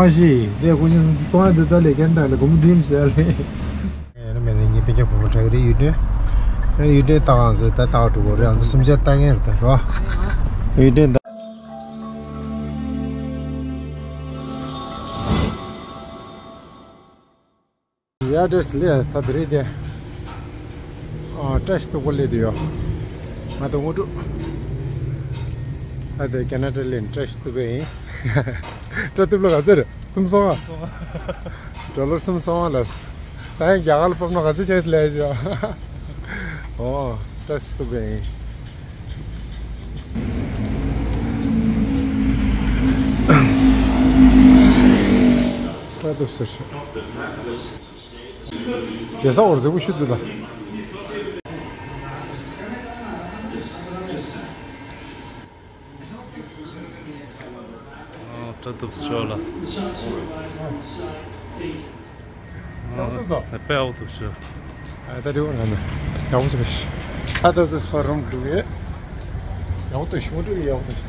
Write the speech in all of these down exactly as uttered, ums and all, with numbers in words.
ཨ་ཤི། དེ་ཀུན་གཞི་སོང་ཡ་འདི་ད་ལས་ཀན་ད་ལས་གོམ་དིན་བྱས་ལས། ཡང་ན་མེད་ན་ངའི་སྤུན་ཀྱག་བུ་མོ་གྲགས་རེད་ཡུལ་དོན། ཡང་ན་ཡུལ་དོན་ད་གང་ཚོད་ད་ད་ག་འགྲོ་གོ་རེད། ང་ཚོ་གསུམ་ཆ་ལྟ་མཁན་རེད་ད་རོ། ཡུལ་དོན་ད། ཡ་བཀྲ་ཤིས་བདེ་ལེགས། ད་དེ་རིང་དེ། ཨ། བཀྲ་ཤིས་སྟུག་པོ་སླེབས་བསྡད་ཡོད། ང་དང་དངོས་གྲུབ། ད་དེ་ཁེ་ན་ཌ་སླེབས་ནས་བཀྲ་ཤིས་སྟུག་པོ་ཡིན། བཀྲ་སྟུག་པོ་ག་ཚོད་རེད། སུམ་སོང་ཨ། ཌོ་ལར་སུམ་སོང་ཨ་ལ། ད་ཡང་རྒྱ་གར་ལ་ཕབ་ན་ག་ཚོད་ཆགས་ལས་ཆོག་ཨོ། བཀྲ་ཤིས་སྟུག་པོ་ཡིན། བཀྲ་སྟུག་པོ་ཟེར་ཤག་རྒྱལ་ས་འོར་ཟེར་བུ་ཤུ་དུ་ད། ཨ། བཀྲ་སྟུག་པོ་ཤོག་ལ། ཨ། དཔེ་ཨའུ་ཐུག་ཤོག་ཨ། ད་དེ་འོ་ན་ནི་ཡག་པོ་ཞིག་རེད། ཨ། ད་དུ་སྤ་རོམ་འགྲོ་གི། ཡག་པོ་ཞིག་འགྲོ་གི། ཡག་པོ་ཞིག་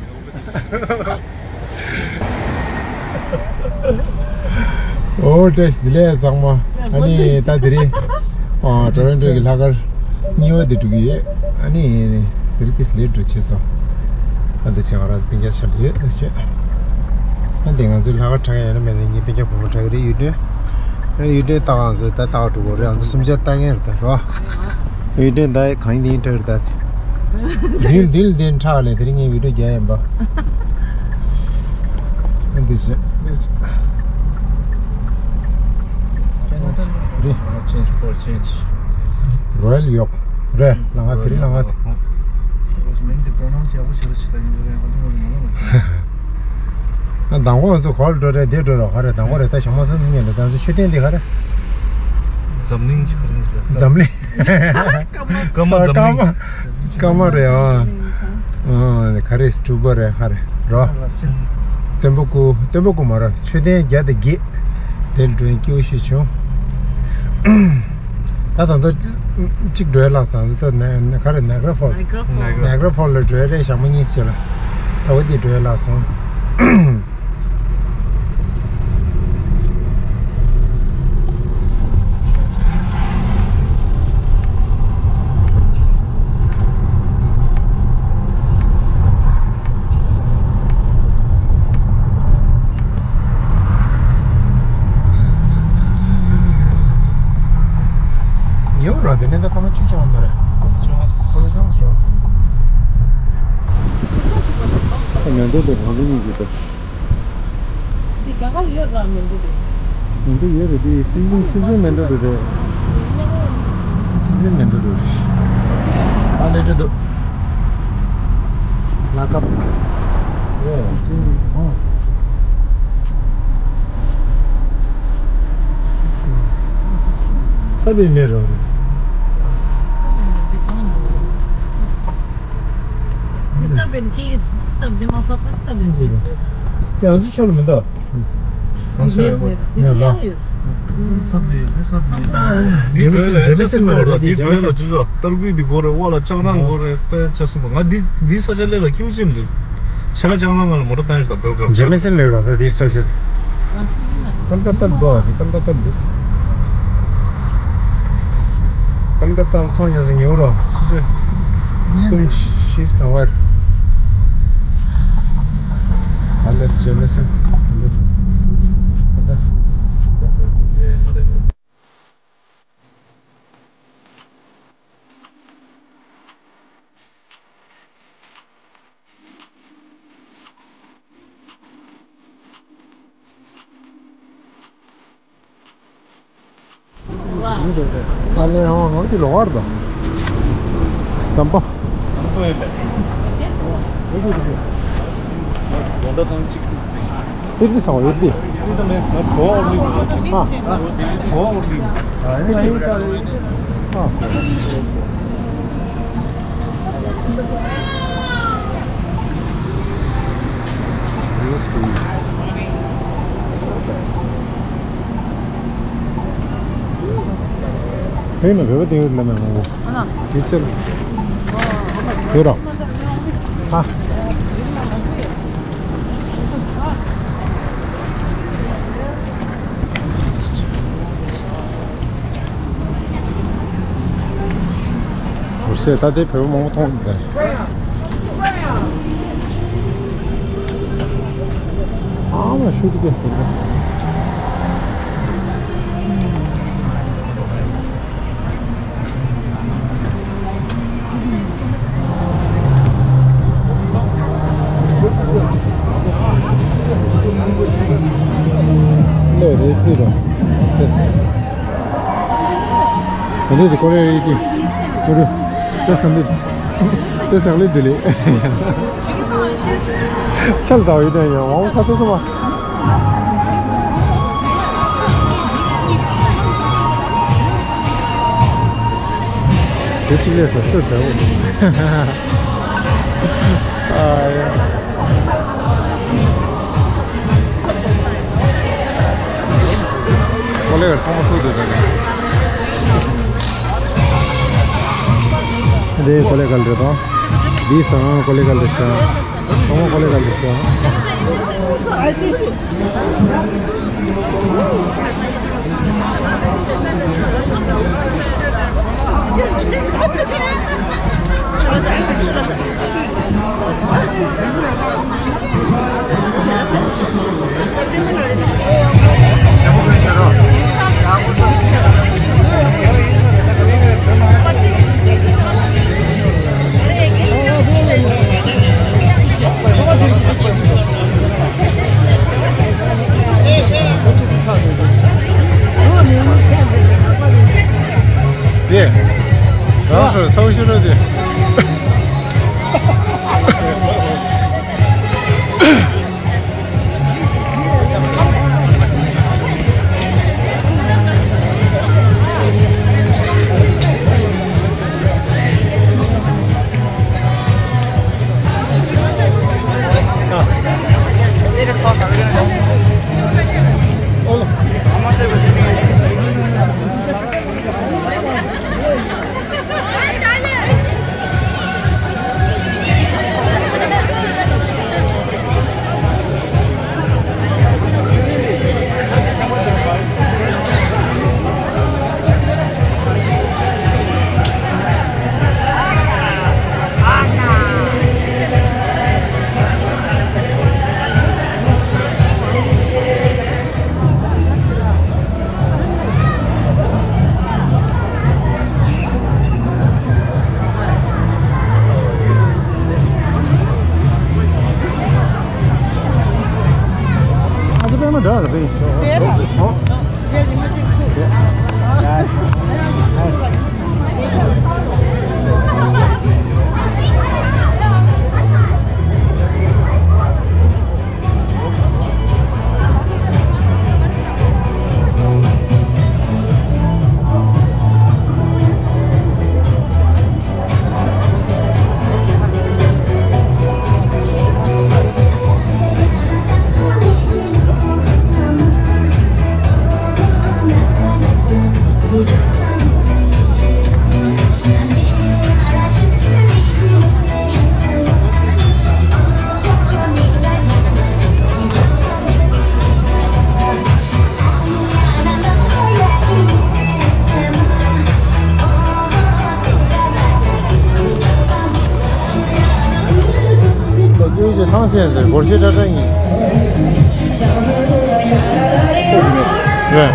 ཨོ། བཀྲ་ཤིས་བདེ་ལེགས་ཚང་མ། ཨ་ནི་ད་དེ་རིང་ཨ། ཊོ་རོན་ཊོ་གི་ལྷག་དཀར་གཉིས་པ་དེ་འགྲོ་གི་ཡོད། ཨ་ནི་དེ་རིང་ཏིས་ལེ་ཊི་འགྲོ་བྱས་སོང་། ཨ། འདི་བྱས་ང་རང་ཚོ་སྤུན་ཀྱག་ཆ་ལ་ཡོད་འདུག་བྱས། ཨ། འདི་ང་ཚོའི་ལྷག་དཀར་གྲགས་ཡ་ན་མེད་ན་ངའི་སྤུན་ཀྱག་བུ་མོ་གྲགས་རེད་ཡུལ་དོན། ཨ་ནི་ཡུལ་དོན་ད་གང་ཚོད་ད་ད་ག་འགྲོ་གོ་རེད། ང་ཚོ་གསུམ་ཆ་ལྟ་མཁན་རེད་ད་རོ། ཡུལ་དོན་ད་གང་ཡིན་དེ་ཡིན་འདྲ་རེད་ད། འདི་འདི་ལ་འདི་ཁྲག་ལས་དེ་རིང་ངས་བི་ཌིའོ་རྒྱག་ཡིན་པ། འདི་བྱས། རེད། Change for change. རོ་ཡལ་ཡོག་རེད། ལ་ང་དེ་རིང་ལ་ང་དེ། མིང་དེ་པྲོ་ནའུན་སི་ཡག་པོ་བྱེད་རོགས་བྱེད་ད་ཡིན་པ་རེད། ང་ཚོ་ང་ཚོ་ང་ཚོ། ཨ། དང་པོ་ང་ཚོ་ག་པར་འགྲོ་རེད། འདིར་འགྲོ་རོགས། ག་རེད། དང་པོ་རེད། ད་ཞྭ་མོ་སེམས་སེམས་ཉན་རེད། ད་ཚོ་མཆོད་རྟེན་འདི་ག་རེད། འཛམ་གླིང་ཅིག་ག་རེ་ཟེར། འཛམ་གླིང་། ཀརྨ། ཀརྨ་འཛམ་གླིང་། ཀརྨ། ཀརྨ་རེད་ཨ། ཨ། ག་རེ་སྤྲུལ་པ་རེད་ག་རེ་རོ། སྟོན་པ་སྐུ། སྟོན་པ་སྐུ་མ་རེད། མཆོད་རྟེན་བརྒྱ་དང་བརྒྱད། དེར་འགྲོ་ཡིན་སྐྱིད་པོ་ཞིག་བྱུང་། ད་ད་ལྟ་གཅིག་འགྲོ་ཡ་ལགས་སོང་། ད་ལྟ་ག་རེ་ནེ་ག་ར་ཕོལ། ནེ་ག་ར་ཕོལ་ལ་འགྲོ་ཡ་རེད། ཞྭ་མོ་གཉིས་བྱས་ལ། ད་འོ་དེ་འགྲོ་ཡ་ལགས་སོང་། ཉེ་བར་དེ་ནས་ད་ཁ་མ་ཆུ་ཆུང་བ་འདུག་རེད། ཁ་མ་ཆུང་བ་ཞོག་མེ་འདོད་དེ་གང་དུ་གཉིས་ཀྱི་དེ། འདི་རྒྱ་གར་ཡོད་ར་མེ་འདོད་དེ། མེ་འདོད་ཡོད་རེད། དེ་སི་ཛིན་སི་ཛིན་མེ་འདོད་རེད། སི་ཛིན་མེ་འདོད་རེད། ཨ་ལས་འདྲ་འདུག་ལ་ཀ་པ། ཡོད་ཡོད། ས་བའི་མེ་རོ། ས་བའི་གི་ས་བའི་མ་པ་པ་ས་བའི་གི། ཡང་སུ་ཆོ་ལ་མི་འདུག་ང་ཚོས་ཡོད་ལ། འདི་བོད་ལ་ཅི་སོང་བ་ལ། འདི་བོད་ལ་ཅི་སོང་བ་ལ། ཏར་ཀུའི་འདི་དགོས་རེད། ཝ་ལ་ཅང་ནང་དགོས་རེད། དཔེ་ཆ་སོང་བ། ང་འདི་འདི་ས་ཆ་ལས་ལ་ཁྱིམ་ཆེན་འདུག་ཆེ་ལ་ཅང་ནང་ང་ལ་མོ་ཊ་བཏང་ཞིག་དང་ཏར་ཀ་རྗེ་མི་སེམས་ལས་ལ་ད་འདི་ས་ཆ། ཏར་ཀ་ཏར་འདུག་འདི་ཏར་ཀ་ཏར་འདུག་ཏར་ཀ་ཏར་ཚོང་ཉ་ཟིན་ཡོད་རོ། སུམ་ཤིས་དང་བར། ཨ་ལེ་སི་ཇེ་མི་སེམས། ཨ་ལེ་ཧོ་ཧོ་དེ་ལོ་བར་དོ། ཙམ་པ། ཙམ་པ་ཡོད་པས། ཡོད་དེ་དེ། ཡོད་དེ་ཙམ་པ་ཡོད་དེ། ཨ། ཕན་ན་བོད་པ་དེ་ཡོད་ལ་མེད་ངོ་། ཨ་ན། དེ་ཚེ་ལ་ཡོད་རོགས། ཨ། ད་ལྟའི་བོད་པ་མང་པོ་མཐོང་གི་འདུག་ཨ་མ་ཤུགས་ཀྱིས་ཟེར་གི། ལས་རེད་ཀྱི་རེད། ཨེས། ག་འདྲ་རེད། ཀོ་རེ་རེད་ཀྱི། ཀོ་རེ། ཏེས་ག་འདྲ། ཏེས་ག་འདྲ་འདི་ལས། ཆལ་ཟ་བའི་དོན་ཡང་འོང་ས་ཏེས་མ། དེ་གཅིག་ལས་ས་སུ་དེ་འོ། ཨ་ཡ། ཀོ་ལེ་གལ་ཚང་མ་ཐུག་འདུག་ད་ནི། འདི་ཀོ་ལེ་གལ་རེད་དོ། འདི་སང་ཀོ་ལེ་གལ་རེད་ཤག་ཚང་མ་ཀོ་ལེ་གལ་རེད་ཤག་དེ། རང་ཚོ་ཚོགས་ཞུ་རོགས་དེ། ལོ་རྒྱུས་ཀྱི་ཐང་ཆེན་ཟེར་སྒོར་གཞས་ཏྲ་ཏྲ་ཡིན། རེད།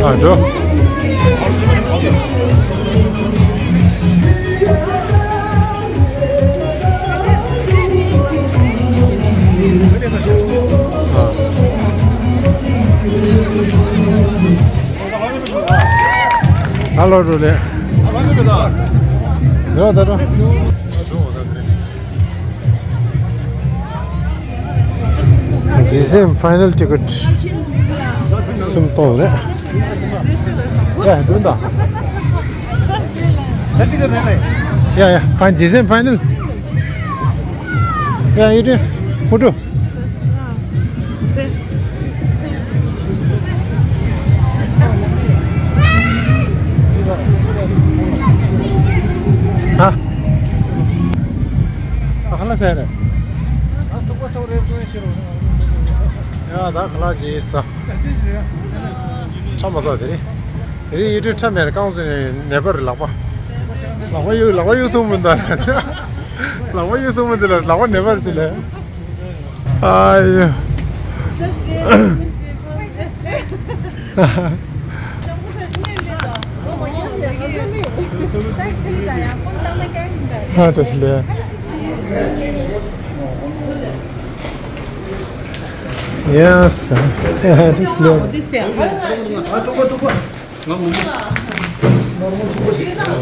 ཨ་འགྲོ། ཨ་ལོ་འགྲོ་ལེ། འགྲོ་ད་འགྲོ། ཇི་སེམ་ཕའི་ནལ་ཊི་ཀེ་ཊི་སུམ་སྟོང་རེད། ཡ་འདུག་ད། ཡ་ཡ་ཕན་ཇི་སེམ་ཕའི་ནལ། ཡ་ཡུ་ཏུ་ཧུ་ཏུ། ཧ། ཨ་ཁ་ལ་ཟེར་རེད། ཡ་ད་ཁ་ལག་ཅིག་ཟ། ཁྲ་མ་ཟ་དེ་རེད། དེ་རིང་ཡུལ་གྲུ་ཁྲ་མེད་རྐང་བཙུགས་ནས་ནད་པ་རེད་ལག་པ། ལག་པ་གཡུག་ལག་པ་གཡུག་ཐུབ་མི་འདུག་ལག་པ་གཡུག་ཐུབ་མི་འདུག་ལ་ལག་པ་ནད་པ་རེད་ཟེར་ལེ། ཨ་ཡ། ཨ་བཀྲ་ཤིས་བདེ་ལེགས། Yes. བཀྲ་ཤིས་བདེ་ལེགས།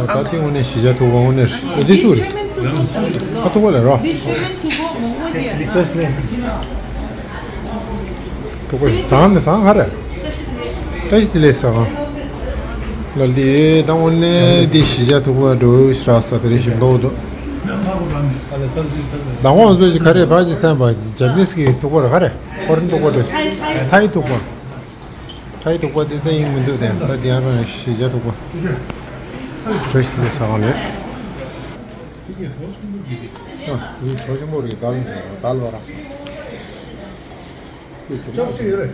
ད་ཐེངས་དངོས་གནས་གཞིས་ཆགས་ཐུག་པ་དངོས་གནས་རེད། འདི་ཚུར་རེད། ཨ་ཐུག་པ་ལ་རོ། ཐུག་པ་ཟངས་ནས་ཟངས་ག་རེ། བཀྲ་ཤིས་བདེ་ལེགས་ཟངས། ལ་འདི་ད་དངོས་གནས་འདི་གཞིས་ཆགས་ཐུག་པ་འགྲོ་ཤག་ས་དེ་རིང་ཞིམ་མདོག་འདུག་ད་ཁོང་ཚོ་ཞིག་ག་རེ་ཕར་ཅིག་སེམས་པ་ཇ་པ་ནིས་གི་ཐུག་པ་རེད་ག་རེ། ཧྥོ་རིན་ཐུག་པ་རེད། ཐའི་ཐུག་པ། ཐའི་ཐུག་པ་དེ་ད་ཡིན་མི་འདུག་དེ་ད་དེ་ཡང་རང་གཞིས་ཆགས་ཐུག་པ། བཀྲ་ཤིས་བདེ་ལེགས་ཟངས་ལས། ཨ་འདི་གྲོ་ཞིམ་པོ་རེད། དལ་དལ་བ་ར། ཅོབ་སི་ཡོད་རེད།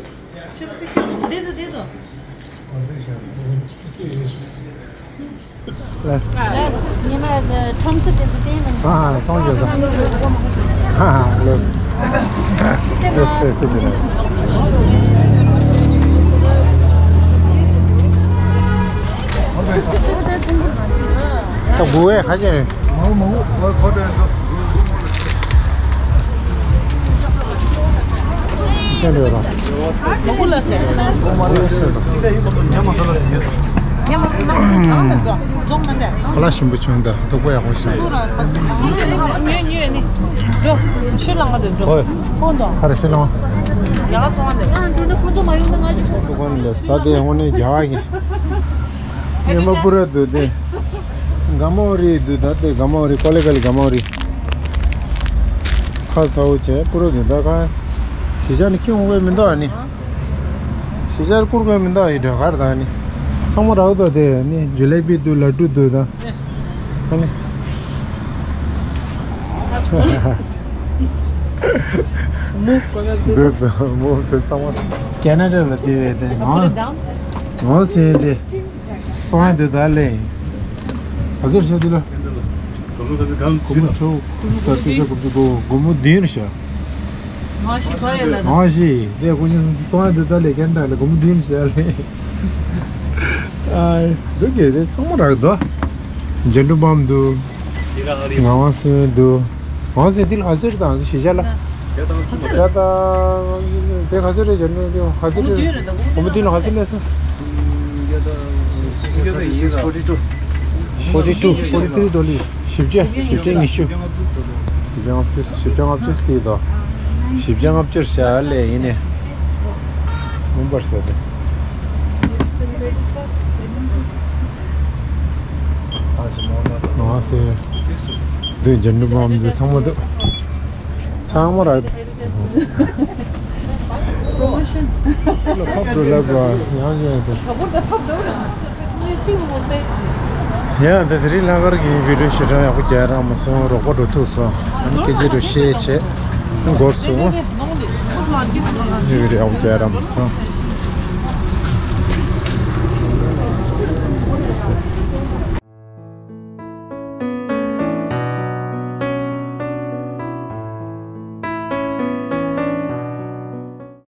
ཅོབ་སི་ཡོད་རེད། དེ་ཚོ་དེ་ཚོ། ཉི་མ་ཁྲོམ་སི་དེ་ཚོ་དེ་ནང་། ཨ་ཨ་སོང་རྗེས་སོང་། ཨ་ཨ་ལོས། ལོས་དེ་དེ་བྱེད་ན། ད་དགུ་བས་ཁ་ཅན། མ་འོ་མ་འོ་ཁོ་ཁོ་དོན་དུ། ཁ་ལག་ཞིམ་པོ་བྱུང་ད། ཐུག་པ་ཡག་པོ་བྱུང་། ཧོ། ཁ་ལག་ཤི་ལང་། ཡག་སོང་བ་འདི། ཨ་འདི་འདྲ་ཁོ་ཚོ་མ་ཡོང་ན་ང་ཅིག་ཤོག་དུ་ཀོན་ལས་ས་དེ་ཧོ་ནས་རྒྱ་གི་ཉི་མ་པུ་ར་དུ་དེ་ག་མོ་རི་དུ་ད་དེ་ག་མོ་རི་ཀོ་ལེ་ག་ལི་ག་མོ་རི་ཁ་ཚ་བོ་བྱས་པུ་ར་དུ་ད་ཁ་ཞི་ཅ་ནི་ཁྱི་འོང་གི་མི་འདུག་ཨ་ནི། ཞི་ཅ་བསྐུར་གི་མི་འདུག་ཨ་ཡི་འདྲ་གར་ད་ཨ་ནི། ཚང་མ་རག་དོ་དེ་ནི་ཇུ་ལེ་བི་དུ་ལ་ཏུ་དུ་ད། ཨ་ནི། Move གོ་ན་འདི། འདི་ད་མོ་དེ་ཚང་མ་ཀེ་ན་ཌ་ལ་དེ་བས་དེ་ང་ང་སེ་དེ་སོང་ཡ་དེ་ད་ལེ། ག་ཚོད་བཤད་དེ་ལ། སྒོར་མོ་ག་ཚོད་གང་། སྒོར་མོ་བདུན་རེད་ཤག་ང་ཞིག་ག་ཡོད་ལ། ང་ཞིག་དེ་ཀུ་ཅི་སོང་ཡ་དེ་ད་ལེ་ཀེ་ན་ཌ་ལ་སྒོར་མོ་བདུན་རེད་ཤག་ལེ། ཨ་འདུག་གི་དེ་ཚང་མ་རག་དོ། ཇན་ཏུ་བམ་འདུག་ངག་དབང་སེ་འདུག་ངག་དབང་སེ་འདི་ལ་ཧ་ཟེར་དང་ཞི་ཅ་ལ། ཡ་དང་དེ་ཧ་ཟེར་རེད་ཇན་ཏུ་འདི་ཧ་ཟེར་རེད། ཧོ་མོ་འདི་ལ་ཧ་ཟེར་ལས་སོ། ཧྥོ་ཊི་ཊུ། ཧྥོ་ཊི་ཊུ་ཧྥོ་ཊི་ཐི་རི་ཌོ་ལར། བཞི་བརྒྱ། བཞི་བརྒྱ་ཉི་ཤུ། བཞི་བརྒྱ་ལྔ་བཅུ། བཞི་བརྒྱ་ལྔ་བཅུ་ཟེར་དོ། བཞི་བརྒྱ་ལྔ་བཅུ་བཞག་ལས་ཡིན་ནས། མུན་པར་ཟེར་ཏེ། ང་ཟེར། འདི་ཇན་ཏུ་བམ་འདི་ཚང་མ་འདུག་ཚང་མ་རག་ཕབ་འགྲོ་ལབ་པ་ཡང་ཡང་ཟེར། ཡང་ད་དེ་རིང་ལྷག་དཀར་གྱི་བི་ཌིའོ་ཞེ་དྲག་ཡག་པོ་རྒྱག་རག་མ་སོང་། རོགས་པ་འགྲོ་ཐུབ་སོང་། ཨ་ནི་སྐད་ཆ་འགྲོ་བཤད་བྱས་འགོར་སོང་། བི་ཌིའོ་ཡག་པོ་རྒྱག་རག་མ་སོང་།